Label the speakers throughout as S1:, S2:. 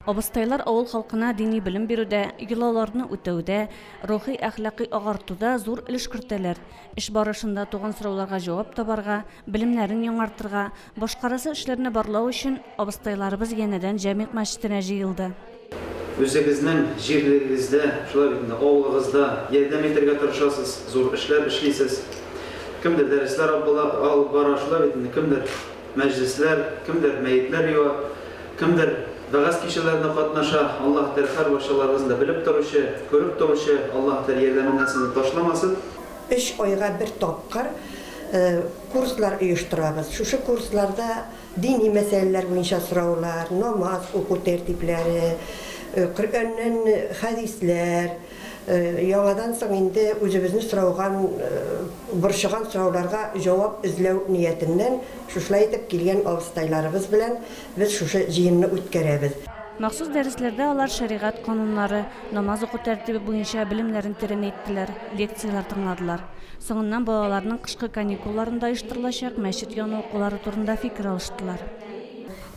S1: Абыстайлар авыл халкына дини белем бирүдә, йолаларны үтәүдә, рухи-әхлакый агартуда зур өлеш кертәләр. Эш барышында туган сорауларга җавап табарга, белемнәрен яңартырга, башкарасы эшләрне барлау өчен абыстайларыбыз янәдән Җәмигъ мәчетенә җыелды.
S2: Үзегезнең җирлегегездә, шулай бит инде, авылыгызда ярдәм итәргә тырышасыз, зур эшләр эшлисез. Кемдер дәресләр алып бара, шулай бит инде, кемдер мәҗлесләр, кемдер мәетләр юа, кемдер вәгазь кичәләрендә катнаша. Аллаһ Тәгалә һәрбарчаларыгызны да белеп торучы, күреп торучы, Аллаһ Тәгалә ярдәменнән сезне ташламасын.
S3: Өч айга бер тапкыр курслар оештырабыз. Шушы курсларда Дини мәсьәләләр буенча сораулар, намаз уку тәртипләре, Коръәннән хәдисләр, яңадан соң инде үзебезне сорауган, борчыган сорауларга җавап эзләү ниятеннән шушылай итеп килгән абыстайларыбыз белән без шушы җыенны үткәрәбез.
S1: Махсус дәресләрдә алар шәригать кануннары, намаз уку тәртибе буенча белемнәрен тирәнәйттеләр, лекцияләр тыңладылар. Соңыннан балаларның кышкы каникулларында оештырылачак мәчет яны укулары турында фикер алыштылар.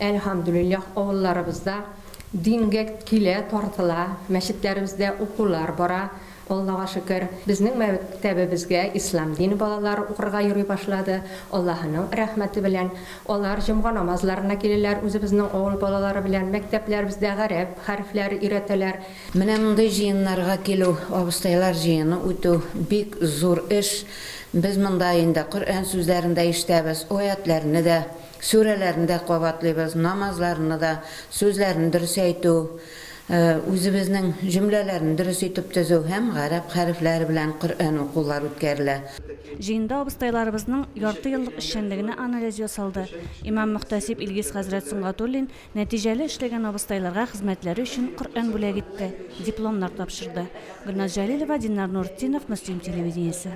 S4: Әлхәмдүлилләһ, авылларыбызда дингә килә, тартыла, мәчетләребездә укулар бара, Аллага шөкер. Безнең мәктәбебезгә ислам дине балалары укырга йөри башлады, Аллаһының рәхмәте белән. Алар җомга намазларына киләләр, үзебезнең авыл балалары белән мәктәпләребездә гарәп хәрефләре өйрәтәләр.
S5: Менә мондый җыеннарга килү, абыстайлар җыены үтү бик зур эш. Без монда инде Коръән сүзләрен дә ишетәбез, аятьләрне дә, сүрәләрне дә кабатлыйбыз, намазларны да, сүзләрне дөрес әйтү, үзебезнең җөмләләрне дөрес итеп төзү һәм гарәп хәрефләре белән Коръән укулар үткәрелә.
S1: Җыенда абыстайларыбызның ярты еллык эшчәнлегенә анализ ясалды. Имам-мөхтәсиб Илгиз хәзрәт Сөнгатуллин Нәтиҗәле эшләгән абыстайларга хезмәтләре өчен Коръән бүләк итте, дипломнар тапшырды. Гөлназ Җәлилова, Динар Нуртдинов, Мөслим телевидениесе.